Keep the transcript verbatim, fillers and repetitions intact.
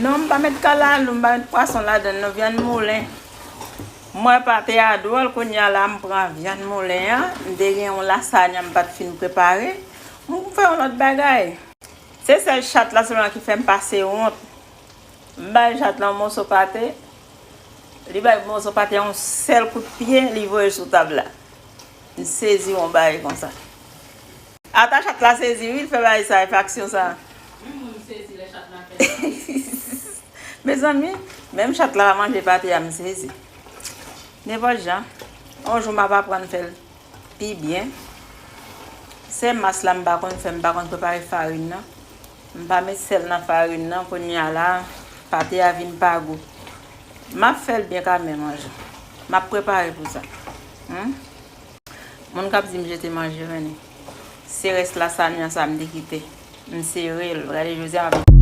Non, m pa met kalalou, m pa met pwason ladan l non, vyann moulen. M wè pate a dwòl, kounye a la m pran vyann moulen an. M te gen yon lasagna m pa t fin prepare. M fè yon lòt bagay. Se sèl chat la sèlman ki fè m pase wont. M bay chat la yon moso pate. Li bay moso pate a yon sèl kout pye, li voye l sou tab la. M sezi wè yon bagay konsa. Ata chat la sezi wi, l fè bagay sa, e fè aksyon sa. Menm mwen m sezi lè chat la fè sa. Mezanmi, menm chat la pa manje pate a, m sezi. Nenpòt jan, yon jou m ap aprann fè l pi byen. Se mas la m pa konn fè, m pa konn prepare farin nan. M pa met sèl nan farin nan, kounye a la, pate a vin pa gou. M ap fè l byen kanmenm yon jou. M ap prepare pou sa. Hmm? Moun k ap di m jete manje, men se rès lasagna sa m te kite. M sere l. Gade, jodi a m ap